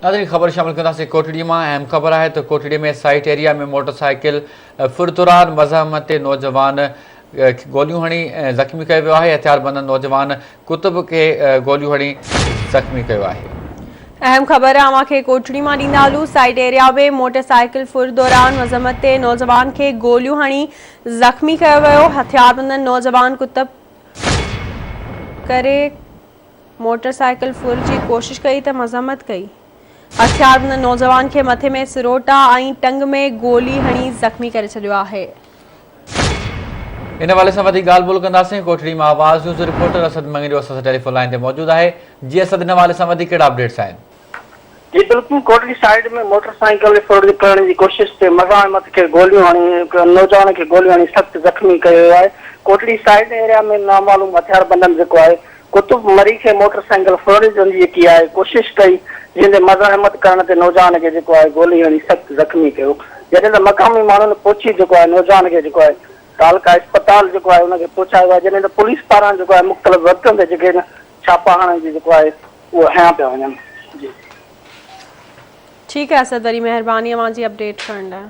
ناظرين خبر شامل ڪنداسين ڪوٽڙي مان اهم خبر آهي ته Kotri ۾ site area ۾ motor cycle ڦر دوران مزاحمت تي نوجوان گوليون هڻي زخمي ڪيو ويو آهي هٿياربندن نوجوان قطب کي گوليون هڻي زخمي ڪيو آهي. اهم خبر اوهان کي ڪوٽڙي مان ڏيندا هلون سائيٽ ايريا ۾ موٽر سائيڪل ڦر دوران مزاحمت تي نوجوان کي گوليون هڻي زخمي ڪيو ويو هٿياربندن نوجوان قطب ڪري موٽر سائيڪل ڦر جي ڪوشش ڪئي ته مذمت ڪئي. هٿياربند نوجوان کي مٿي ۾ سروٽا ۽ ٽنگ ۾ گولي هڻي زخمي ڪري ڇڏيو آهي. ان حوالي سان وڌيڪ ڳالهه ٻولهه ڪنداسين ڪوٽڙي مان آواز نيوز جو رپورٽر اسد مڱريو اسان سان ٽيليفون لائين تي موجود آهي جي اسد ان حوالي سان وڌيڪ ڪهڙا اپڊيٽس آهن. جي بلڪل ڪوٽڙي سائيڊ ۾ موٽر سائيڪل ڦر ڪرڻ جي ڪوشش تي مزاحمت کي گوليون هڻي هڪ نوجوان کي گوليون هڻي سخت زخمي ڪيو ويو آهي ڪوٽڙي سائيڊ ايريا ۾ نامعلوم هٿياربندن جيڪو آهي قطب مري کي موٽر سائيڪل ڦرڻ جي جيڪي آهي ڪوشش ڪئي جنهن تي مزاحمت ڪرڻ تي نوجوان کي جيڪو آهي گولي هڻي سخت زخمي ڪيو جڏهن ته مقامي ماڻهن پهچي جيڪو آهي نوجوان کي جيڪو آهي تعلقه اسپتال جيڪو آهي ان کي پهچايو آهي جڏهن ته پوليس پاران جيڪو آهي مختلف وقتن تي جيڪي ڇاپا هڻڻ جي جيڪو آهي اهي هنيا پيا وڃن جي. ٺيڪ آهي اسد وري مهرباني اوهان جي اپڊيٽ ڪرڻ لاء.